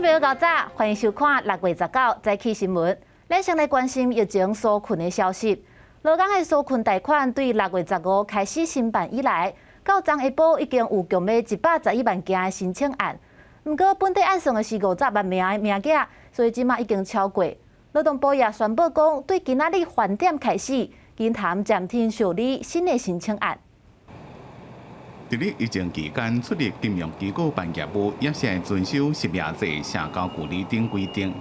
朋友較早，歡迎收看6月19早起新聞。咱先來關心疫情紓困的消息。勞工的紓困貸款對6月15開始申辦以來，到昨下晡已經有共買111萬件的申請案。毋過本底按算的是50萬名的名額，所以這馬已經超過。勞動部也宣布講，對今仔日飯點開始，銀行暫停受理新的申請案。佇咧疫情期間出入金融機構辦業務，也是愛遵守實名制、社交距離等規定。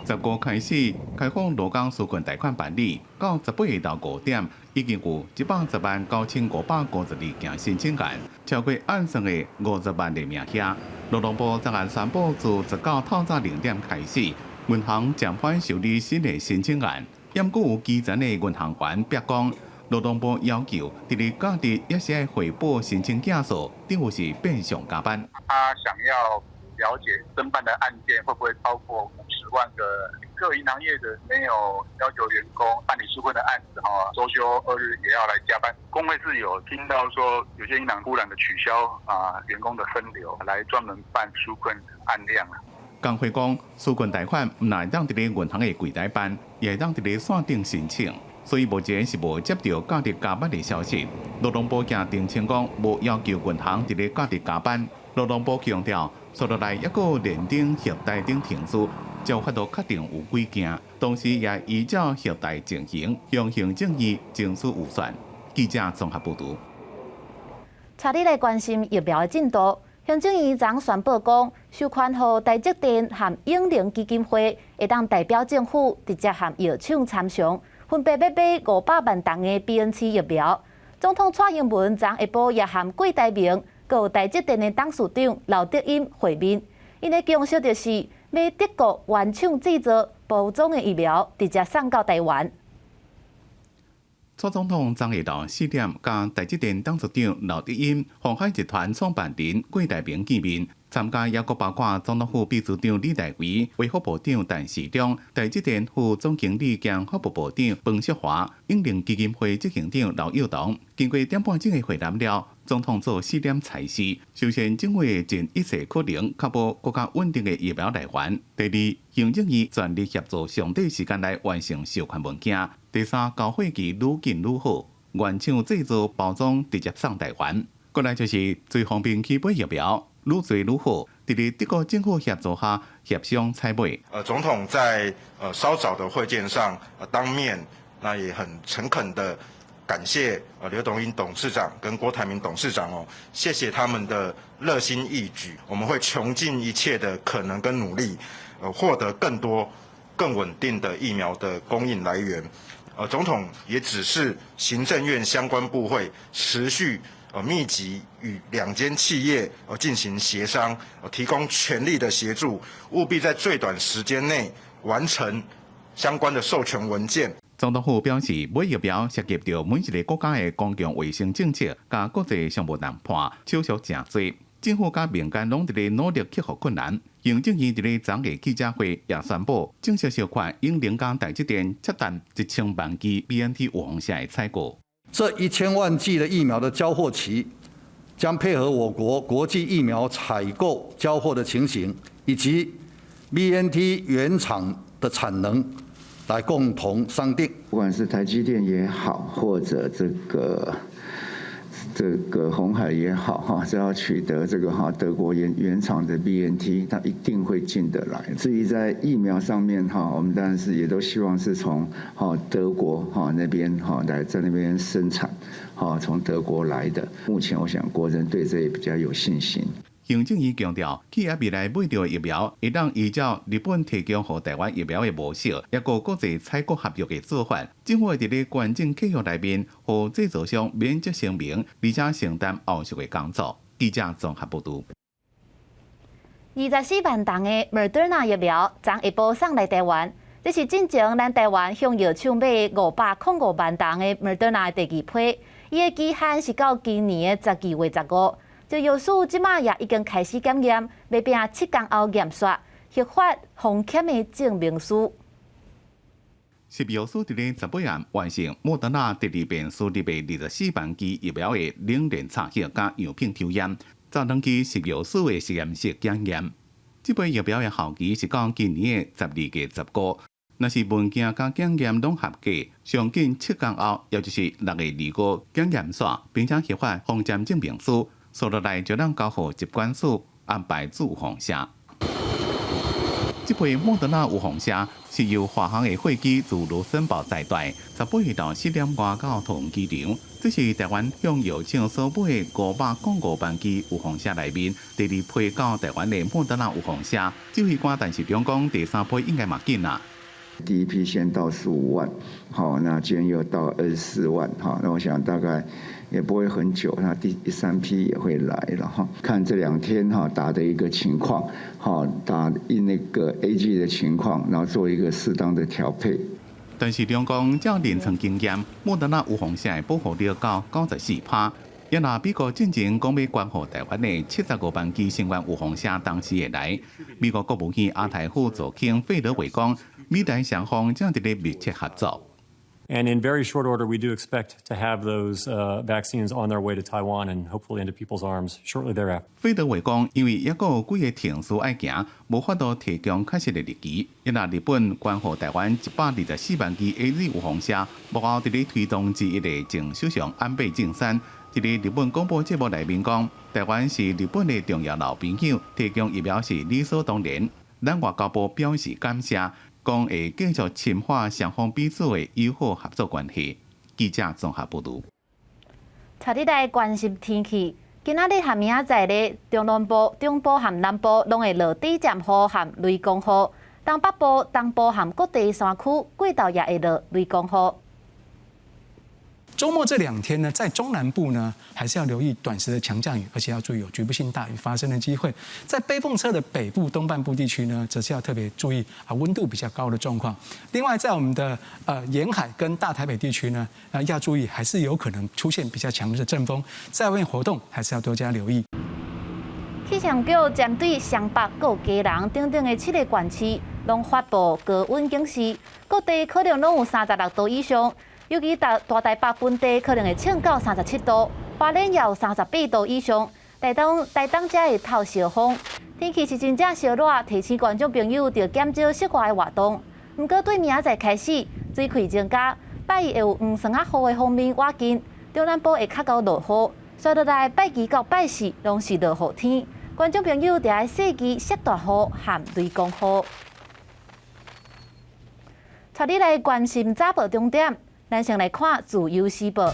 15開始開放勞工紓困貸款辦理，到18下晝5點，已經有1,109,552件申請案，超過按算的50萬的名額。勞動部昨昏宣布，自19透早0點開始，銀行暫緩受理新的申請案。毋過有基層的銀行員表講，勞動部要求佇咧假日也是愛匯報申請件數，等於是變相加班。他想要了解偵辦的案件會不會超過50萬個？各銀行業者沒有要求員工辦理紓困的案子，哈，週休二日也要來加班。工會是有聽到說，有些銀行忽然的取消啊員工的分流，來專門辦紓困案量啊。工會講，紓困貸款毋但會當佇咧銀行的櫃台辦，也會當佇咧線頂申請。所以目前是無接著假日加班的消息。勞動部也澄清講，無要求銀行佇咧假日加班。勞動部強調，紲落來猶閣有連登核台等程序，才有法度確定有幾件。同時也依照核台情形，向行政院爭取預算。記者綜合報導。帶你來關心疫苗的進度。行政院昨宣布講，授權予台積電和永齡基金會，會當代表政府直接和藥廠參詳，分別欲買500萬劑的 BNT 疫苗。總統蔡英文昨下晡也和郭台銘、閣有台積電的董事長劉德音會面，𪜶的共識就是買德國原廠製造包裝的疫苗，直接送到台灣。蔡總統昨下晝4點，佮台積電董事長劉德音、鴻海集團創辦人郭台銘見面，參加猶閣包括總統府秘書長李大維、衛福部長陳時中、台積電副總經理兼法務部長彭淑華、永齡基金會執行長劉幼彤。經過點半鐘的會談了，總統做四點裁示。首先，政府會盡一切可能確保國家穩定的疫苗來源。第二，行政院全力協助上短時間內完成授權文件。第三，交貨期愈緊愈好，原廠製造包裝直接送台灣。過來就是最方便去買疫苗，愈濟愈好。佇咧德國政府協助下協商採買。總統在稍早的會見上，當面那也很誠懇的感謝劉德音董事長跟郭台銘董事長哦，謝謝他們的熱心義舉，我們會窮盡一切的可能跟努力，獲得更多、更穩定的疫苗的供應來源。總統也指示行政院相關部會持續密集與兩間企業進行協商，提供全力的協助，務必在最短時間內完成相關的授權文件。總統府表示，買疫苗涉及著每一个國家的公共衛生政策，佮國際商務談判，手續誠濟。政府佮民間攏佇咧努力克服困難。行政院佇咧昨下記者會也宣布，正式授權永齡佮台積電接單1000萬劑 BNT 預防射的採購。這1000萬劑的疫苗的交貨期，將配合我國國際疫苗採購交貨的情形，以及 BNT 原廠的產能，來共同商定。不管是台積電也好，或者這個鴻海也好，哈，只要取得這個哈德國原廠的 BNT，它一定會進得來。至於在疫苗上面哈，我們當然是也都希望是從哈德國哈那邊哈來在那邊生產，哈從德國來的。目前我想國人對這也比較有信心。行政院強調，企業未來買著疫苗，會當依照日本提供予台灣疫苗的模式，抑閣國際採購合約的做法，政府會佇咧完整契約內面，予製造商免責聲明，而且承擔後續的工作。記者綜合報導。24萬劑的 Moderna 疫苗，昨下晡送來台灣，這是進前咱台灣向藥廠買505萬劑的 Moderna 第二批，伊的期限是到今年的12月15。食藥署這馬也已經開始檢驗，欲拚7工後驗煞，核發風險的證明書。食藥署佇咧18暗完成莫德納第二遍輸入的24萬劑疫苗的冷鏈查核佮樣品抽驗，昨轉去食藥署的實驗室檢驗。這批疫苗的效期是到今年的12月15。若是文件佮檢驗攏合格，上緊7工後，也就是6月25檢驗煞，並且核發封針證明書，紲落來就通交予疾管署安排注放射。這批莫德納預防射是由華航的貨機自盧森堡載來，18日到4點外到桃園機場。這是台灣向藥廠所買的505萬劑預防射內面第二批到台灣的莫德納預防射。指揮官陳時中講，第三批應該嘛緊啦。第一批先到15萬，好，那今天又到24萬，哈，那我想大概也不會很久，那第三批也會來了，哈。看這兩天哈打的一個情況，哈打那個 AZ 的情況，然後做一個適當的調配。陳時中講，照臨床經驗，莫德納預防射的保護力到94%。也若美國進前講欲捐予台灣的75萬劑新冠預防射當時會來。美國國務院亞太副助卿費德偉講，美台雙方正佇咧密切合作。 And in very short order, we do expect to have those vaccines on their way to Taiwan and hopefully into people's arms shortly thereafter. 費德偉講，因為猶閣有幾個程序愛行，無法度提供確實的日期。也若日本捐予台灣124萬劑 AZ 預防射，幕後佇咧推動之一的前首相安倍晉三，佇咧日本廣播節目內面講，台灣是日本的重要老朋友，提供疫苗是理所當然。咱外交部表示感謝，講會繼續深化雙方彼此的友好合作關係。記者綜合報導。帶你來關心天氣，今仔日和明仔載咧，中南部、中部和南部攏會落短暫雨和雷公雨，東北部、東部和各地山區過晝也會落雷公雨。週末這兩天呢，在中南部呢，還是要留意短時的強降雨，而且要注意有局部性大雨發生的機會。在背風側的北部、東半部地區呢，則是要特別注意啊溫度比較高的狀況。另外，在我們的沿海跟大台北地區呢，要注意還是有可能出現比較強的陣風，在外面活動還是要多加留意。氣象局針對雙北、閣基隆等等的七个縣市，攏發布高溫警示，各地可能攏有36度以上。尤其大大台北盆地可能會衝到37度，花蓮也有38度以上。台東台東才會透燒風，天氣是真正燒熱，提醒觀眾朋友著減少室外的活動。毋過對明仔載開始，水氣增加，拜一會有黃霜仔雨的鋒面倚近，中南部會較𠢕落雨。紲落來拜二到拜四攏是落雨天，觀眾朋友著愛細記落大雨和雷公雨。帶你來關心早報重點。咱先來看《自由時報》，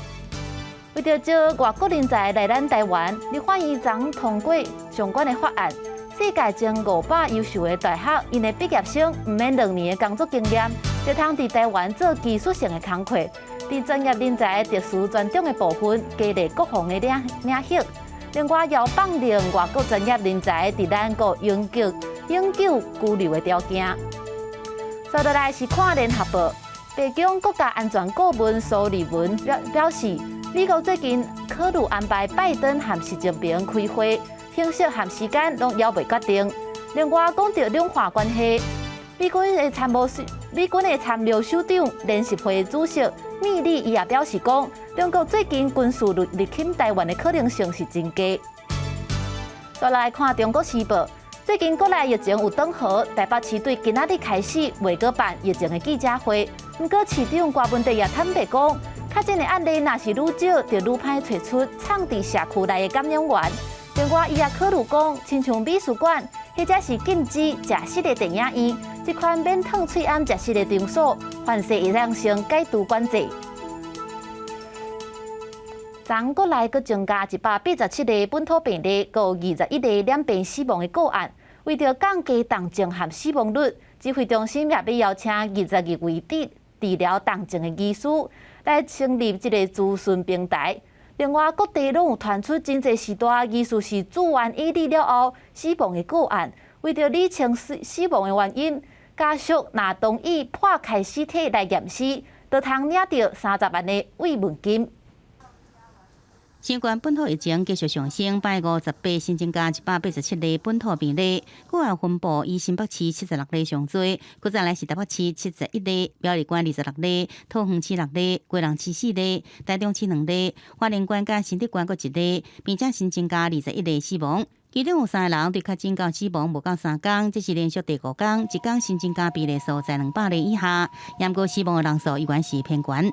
為著招外國人才來咱台灣，立法院昨通過相關的法案。世界前500優秀的大學，𪜶的畢業生毋免2年的工作經驗，就通佇台灣做技術性的工課。佇專業人才特殊專長的部分，加列國防的領域。另外，也放寬外國專業人才佇咱國永久居留的條件。紲落來是看聯合報。白宮國家安全顧問蘇利文表示，美國最近考慮安排拜登和習近平開會，形式和時間攏猶未決定。另外，講到兩岸關係，美軍的參謀首長聯席會主席米利伊也表示講，中國最近軍事入侵台灣的可能性是真低。再來看中國時報。最近國內疫情有轉好，台北市對今仔日開始袂閣辦疫情的記者會。毋過市長郭文帝也坦白講，確診的案例若是愈少，就愈歹揣出藏佇社區內的感染源。另外，伊也考慮講，親像美術館或者是禁止食肆的電影院，這款免褪喙罨食肆的場所，凡勢會當先解除管制。昨國內閣增加187例本土病例，閣有21例染病死亡的個案。為著降低重症和死亡率，指揮中心也欲邀請22位佇治療重症的醫師來成立這個諮詢平台。另外，各地攏有傳出真濟序大疑似是注完 AZ 了後死亡的個案。為著理清死亡的原因，家屬若同意破開屍體來驗屍，就通領著30萬的慰問金。新冠本土疫情繼續上升，拜五十八新增加187例本土病例，國外分布以新北市76例上濟，閣再來是台北市71例，苗栗縣26例，桃園市六例，基隆市四例，台中市兩例，花蓮縣佮新竹縣各一例，並且新增加21例死亡。其中有三个人對確診到死亡無夠3工，這是連續第五工，一工新增加病例數在200例以下，毋過死亡的人數依然是偏懸。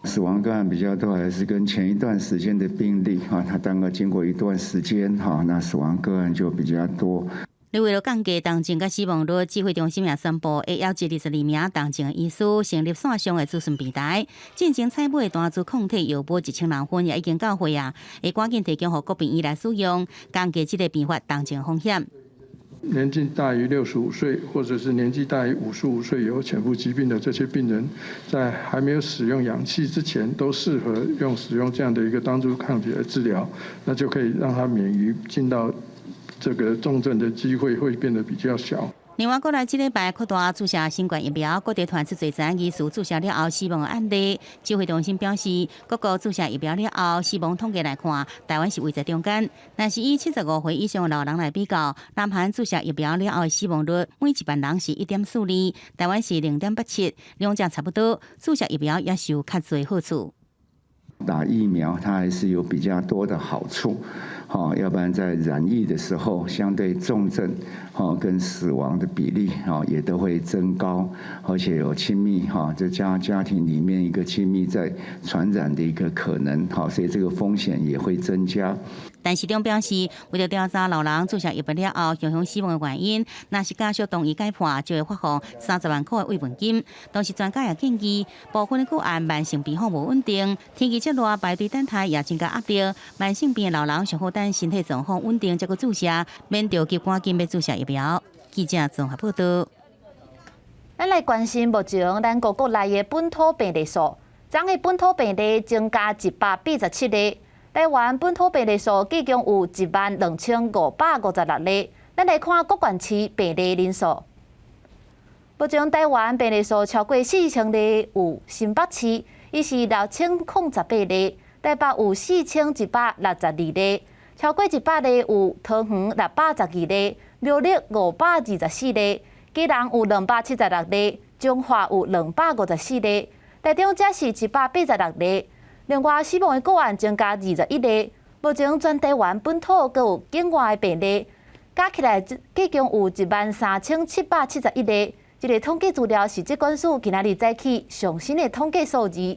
死亡個案比較多，還是跟前一段時間的病例哈，它當個經過一段時間哈，那死亡個案就比較多。你為了降低重症佮死亡率，指揮中心也宣布會邀集22名重症的醫師成立線上的資訊平台，進前採買單株抗體藥物1000人份也已經到貨啊，會趕緊提供予各病院來使用，降低這個病發重症風險。年紀大於65歲，或者是年紀大於55歲有潛伏疾病的這些病人，在還沒有使用氧氣之前，都適合用使用這樣的一個單株抗體來治療，那就可以讓他免於進到這個重症的機會會變得比較小。另外，過來這禮拜擴大注射新冠疫苗，各地傳出濟濟疑似注射了後死亡的案例。指揮中心表示，各國注射疫苗了後死亡統計來看，台灣是位在中間。若是以75歲以上的老人來比較，南韓注射疫苗了後的死亡率每1萬人是1.42，台灣是0.87，兩者差不多。注射疫苗也是有較濟好處。打疫苗，它還是有比較多的好處，哈，要不然在染疫的時候，相對重症，哈，跟死亡的比例，哈，也都會增高，而且有親密，哈，這家庭裡面一個親密在傳染的一個可能，好，所以這個風險也會增加。陳時中表示，為了調查老人注射疫苗了後影響死亡的原因，若是家屬同意解剖，就會發放30萬塊的慰問金。同時，專家也建議，部分的個案慢性病況無穩定，天氣這熱，排隊等待也增加壓力。慢性病的老人上好等身體狀況穩定才閣注射，免著急趕緊欲注射疫苗。記者綜合報道。咱來關心目前咱國國內的本土病例數，昨昏本土病例增加187例。台灣本土病例數計共有12,556例。咱來看各縣市病例人數。目前台灣病例數超過4000例有新北市，伊是6018例；台北有4162例，超過100例有桃園612例，苗栗524例，基隆有276例，彰化有254例，台中則是186例。另外，死亡的個案增加21例。目前全台灣本土閣有境外的病例，加起來計共有13,771例。這個統計資料是疾管署今仔日早起上新的統計數字。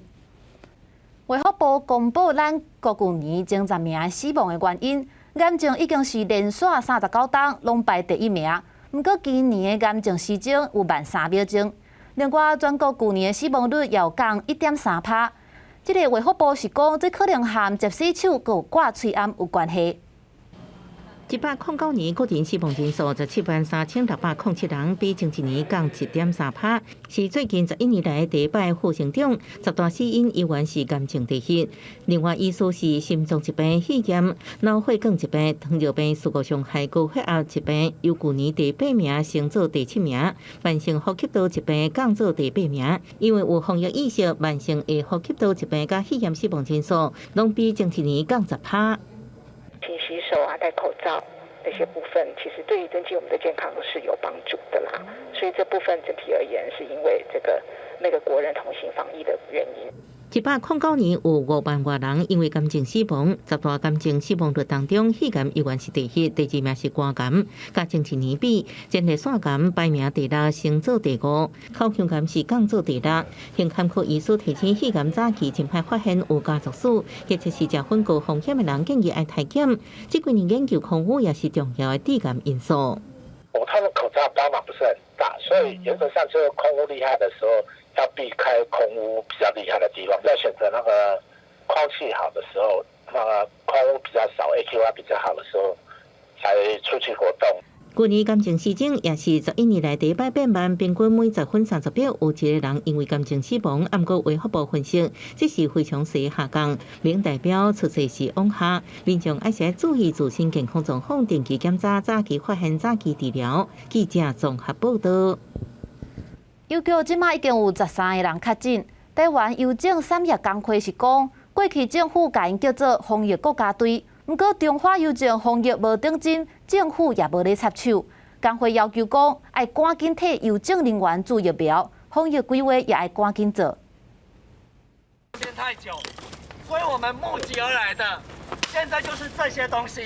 衛福部公布咱國舊年前10名死亡的原因，癌症已經是連續39冬攏排第一名。毋過今年的癌症時鐘有慢3秒鐘。另外，全國舊年的死亡率也有降1.3趴。這個衛福部是講，這可能和接洗手閣掛喙罨有關係。 109年個人死亡人數173,607人，比前一年降1.3趴，是最近11年來第一擺負成長。十大死因依然是癌症第一，另外依序是心臟疾病、肺炎、腦血管疾病、糖尿病、視覺傷害、高血壓疾病，由舊年第八名升做第七名。慢性呼吸道疾病降做第八名，因為有防疫意識，慢性的呼吸道疾病佮肺炎死亡人數攏比前一年降10趴。勤洗手啊，戴口罩那些部分，其實對於增進我們的健康是有幫助的啦。所以這部分整體而言，是因為這個每個國人同心防疫的原因。 109年有5萬外人因為癌症死亡，十大癌症死亡率當中，肺癌依然是第一，第二名是肝癌。佮前一年比，前列腺癌排名第六，升做第五；口腔癌是降做第六。胸腔科醫師提醒，肺癌早期真歹發現有家族史，或者是食薰高風險的人，建議愛篩檢。這幾年研究空污也是重要的致癌因素。哦，他們口罩幫忙不是很大，所以原則上就是空污厲害的時候，要避開空污比較厲害的地方，要選擇那個空氣好的時候，那個空污比較少，AQI 比較好的時候，才出去活動。舊年癌症時鐘也是11年來第一擺變慢，平均每10分30秒有一個人因為癌症死亡。毋過衛福部分析，這是非常時下降，免代表趨勢是往下。民眾愛是注意自身健康狀況，定期檢查，早期發現，早期治療。記者綜合報道。郵局這馬已經有13個人確診。台灣郵政產業工會是講，過去政府共𪜶叫做防疫國家隊，毋過中華郵政防疫無認真，政府也無咧插手。工會要求講，愛趕緊替郵政人員注疫苗，防疫規劃也愛趕緊做。太久，所以我們募集而來的，現在就是這些東西。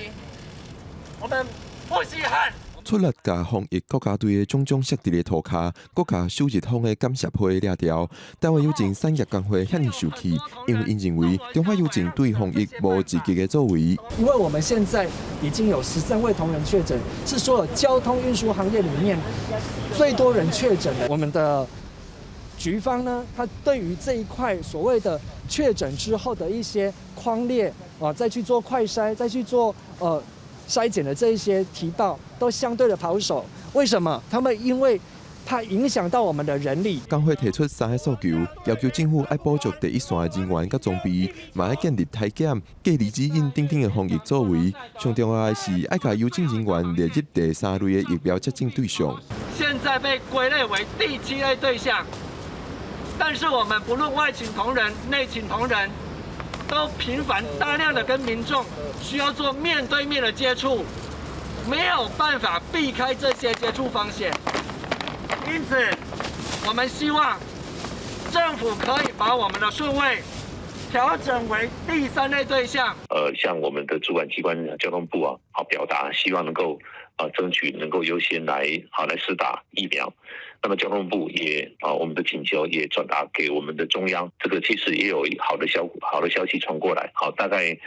我們不稀罕。出力共防疫國家隊的獎章摔佇咧塗跤，閣共首日封的感謝批掠掉。台灣郵政產業工會遐爾受氣，因為𪜶認為中華郵政對防疫無積極的作為。因為我們現在已經有13位同仁確診，是所有交通運輸行業裡面最多人確診的。我們的局方呢，他對於這一塊所謂的確診之後的一些匡列啊，再去做快篩，再去做篩檢的這一些提報，都相對的保守。為什麼？他們因為怕影響到我們的人力。工會提出三個訴求，要求政府愛補足第一線的人員佮裝備，嘛愛建立篩檢、隔離指引等等的防疫作為。上重要的是愛共郵政人員列入第三類的疫苗接種對象。現在被歸類為第七類對象，但是我們不論外勤同仁、內勤同仁，都頻繁大量的跟民眾需要做面對面的接觸，沒有辦法避開這些接觸風險。因此，我們希望政府可以把我們的順位調整為第三類對象。向我們的主管機關交通部啊，好表達希望能夠啊爭取能夠優先來好來施打疫苗。那麼交通部也啊，我們的請求也轉達給我們的中央，這個其實也有好的消息傳過來。好，大概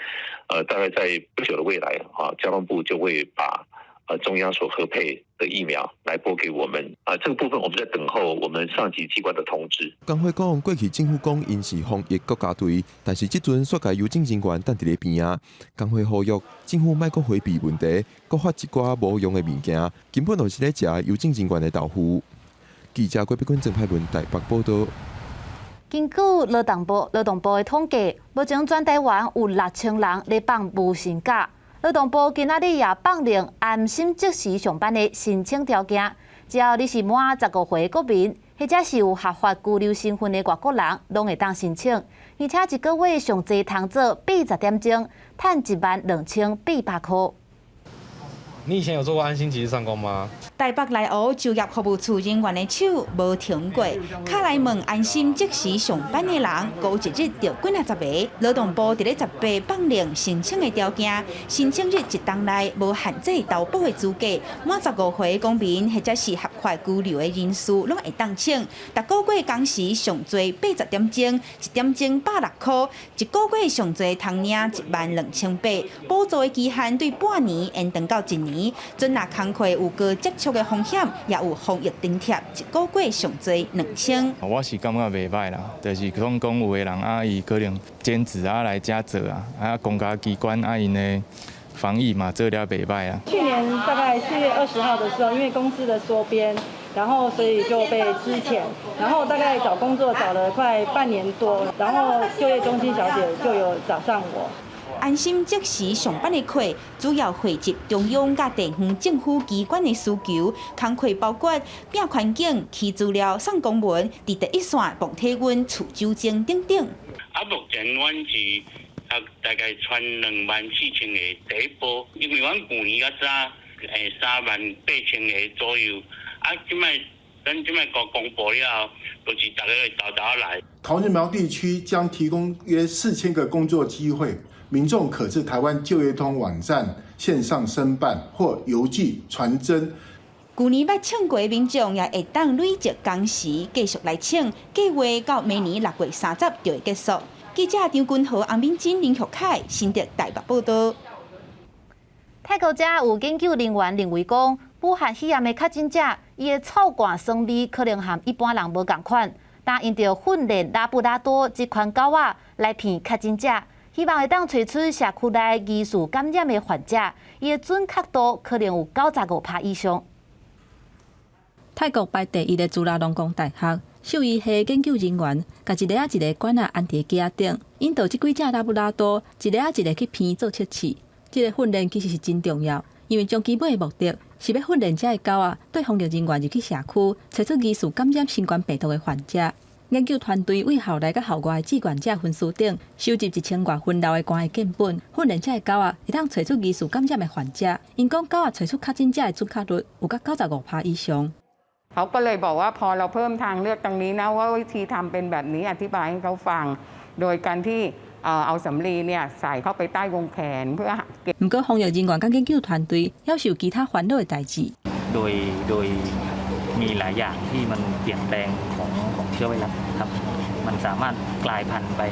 在不久的未來啊，交通部就會把中央所核配的疫苗來撥給我們啊，這個部分我們在等候我們上級機關的通知。工會講，過去政府講𪜶是防疫國家隊，但是這陣煞共郵政人員等佇咧邊仔。工會呼籲政府莫閣迴避問題，閣發一寡無用的物件，根本就是咧食郵政人員的豆腐。記者郭碧君、鄭派文台北報道。根據勞動部的統計，目前全台灣有6000人咧放無薪假。勞動部今仔日也放靈安心即時上班的申請條件，只要你是滿15歲國民，或者是有合法居留身份的外國人，攏會當申請。而且一個月上濟通做80點鐘，趁12,800箍。你以前有做過安心即時上工嗎？台北內湖就業服務處人員的手無停過，敲來問安心即時上班的人，過一日就幾若十个。勞動部佇咧18放靈申請的條件，申請日一冬內無限制投保的資格，滿15歲公民或者是合法居留的人士攏會當請。逐個月工時上濟80點鐘，一點鐘106箍，一個月上濟通領12,800。補助的期限對半年延長到一年。準若工課有高接觸的風險，也有防疫津貼，一個月上濟2000。我是感覺袂䆀啦，就是講有的人啊，伊可能兼職啊來遮做啊，啊公家機關啊𪜶的防疫嘛做了袂䆀啊。去年大概4月20號的時候，因為公司的縮編，然後所以就被資遣，然後大概找工作找了快半年多，然後就業中心小姐就有找上我。安心即時上班的課，主要匯集中央佮地方政府機關的需求，工課包括拚環境、起資料、送公文、佇第一線磅體溫、儲酒精等等。啊，目前阮是啊，大概賰24,000個第一波，因為阮舊年較早38,000個左右，啊，這擺咱這擺公布了後，就是逐家會沓沓來。桃竹苗地區將提供約4000個工作機會。民眾可至台灣就業通網站線上申辦或郵寄傳真。舊年捌請過民眾也會當累積工時繼續來請，計劃到明年6月30就會結束。記者張君豪、洪敏珍、林玉凱，新竹台北報道。泰國遮有研究人員認為講，武漢肺炎的確診者，伊的臭汗酸味可能和一般人無仝款，但𪜶著訓練拉布拉多這款狗仔來鼻確診者。希望會當揣出社區內疑似感染的患者，伊的準確度可能有95%以上。泰國排第一的朱拉隆功大學獸醫系研究人員，共一个仔一个管仔按佇機仔頂，引導這幾隻拉布拉多一個仔一個去鼻做測試。這個訓練其實是真重要，因為終其尾的目的是欲訓練這个狗仔對防疫人員入去社區，揣出疑似感染新冠病毒的患者。研究團隊對校內佮校外的志願者分屍頂收集1000外份流的汗的樣本，訓練這个狗仔會當揣出疑似感染的患者。𪜶講狗仔揣出確診者的準確率有甲95%以上。 เขาก็เลยบอกว่าพอเราเพิ่มทางเลือกตรงนี้นะว่าวิธีทำเป็นแบบนี้อธิบายให้เขาฟัง โดยการที่ เอาสำลีเนี่ยใส่เข้าไปใต้วงแขนเพื่อเก็บ 毋過，防疫人員佮研究團隊猶是有其他煩惱的代誌。 โดยโดยมีหลายอย่างที่มันเปลี่ยนแปลงของของเชื้อไวรัสครับมันสามารถกลายพันธุ์ไป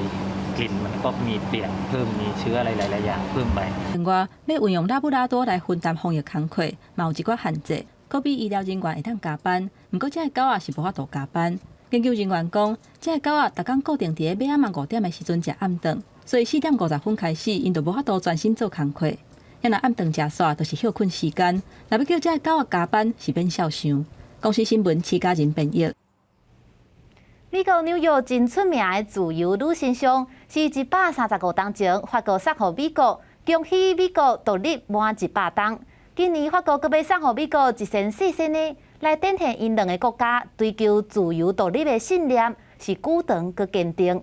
กลิ่นมันก็มีเปลี่ยนเพิ่มมีเชื้ออะไรหลายๆอย่างเพิ่มไป 另外，欲運用拉布拉多來分擔防疫工課，嘛有一寡限制。閣比醫療人員會當加班，毋過這个狗仔是無法度加班。研究人員講，這个狗仔逐工固定佇咧尾仔晚5點的時陣食暗頓，所以4點50分開始，𪜶就無法度專心做工課。若暗頓食煞，就是歇睏時間。若欲叫這个狗仔加班，是免痟想。公視新聞，徐家仁編譯。美國紐約真出名的自由女神像，是135冬前法國送予美國，恭喜美國獨立滿100冬。今年法國閣欲送予美國一身細細呢，來展現𪜶兩个國家追求自由獨立的信念是久長閣堅定。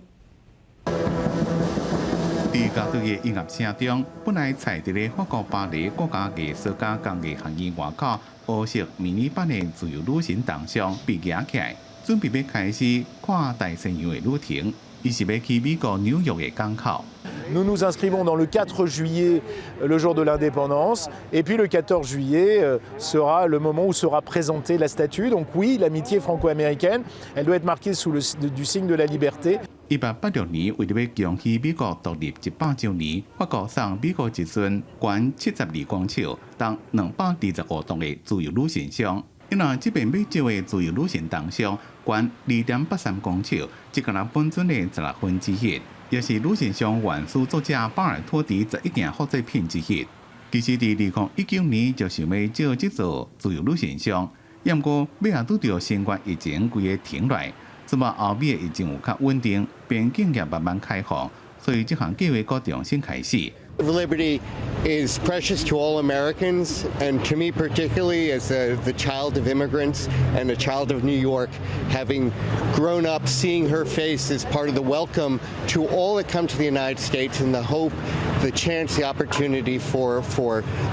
佇樂隊的音樂聲中，本來踩佇咧法國巴黎國家藝術佮工藝學院外口烏色迷你版的自由女神銅像被舉起來，準備欲開始跨大西洋的旅程。伊是欲去美國紐約的港口。 Nous nous inscrivons dans le 4 juillet, le jour de l'indépendance, et puis le 14 juillet sera le moment où sera présentée la statue. Donc oui, l'amitié franco-américaine, elle doit être marquée sous le du signe de la liberté. 1886年，為著欲恭喜美國獨立100週年，法國送美國一尊懸72公尺、重225磅的自由女神像。因為這遍欲借的自由女神銅像懸2.83公尺，只敢若本尊的1/16，也是女神像原始作者巴爾托迪11件複製品之一。其實，佇2019年就想欲借這座自由女神像，毋過尾仔拄著新冠疫情，規个停落來。這擺歐美的疫情有較穩定，邊境也慢慢開放，所以這項計劃閣重新開始。 Liberty is precious to all Americans, and to me particularly as the child of immigrants and a child of New York, having grown up seeing her face as part of the welcome to all that come to the United States and the hope, the chance, the opportunity for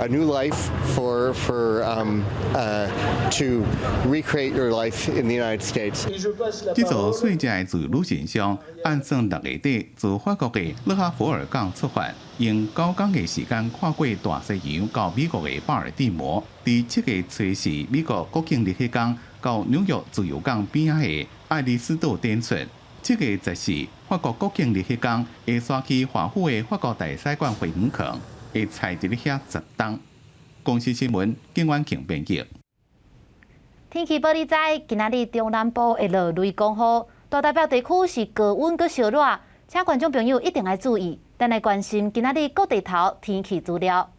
a new life, for to recreate your life in the United States. 這座細隻的自由女神像，按算6月底自法國的勒哈弗爾港出發，用9工的時間跨過大西洋到美國的巴爾的摩。佇7月初四美國國慶日彼工，到紐約自由港邊仔的愛麗絲島展出。7月14法國國慶日彼工，會徙去華府的法國大使館花園囥，會踩佇咧遐10冬。公視新聞，景婉慶編輯。天氣報你知，今仔日中南部會落雷公雨，大台北地區是高溫閣燒熱，請觀眾朋友一定愛注意。咱來關心今仔日各地頭天氣資料。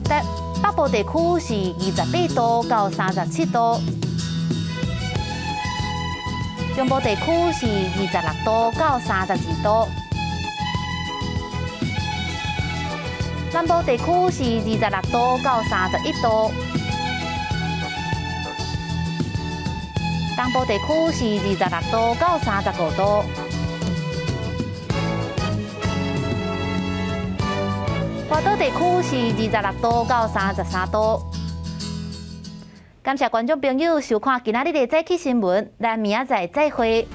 在北部地區是28度到37度，中部地區是26度到32度，南部地區是26度到31度，東部地區是26度到35度，外島地區是26度到33度。感謝觀眾朋友收看今仔日的早起新聞，咱明仔載再會。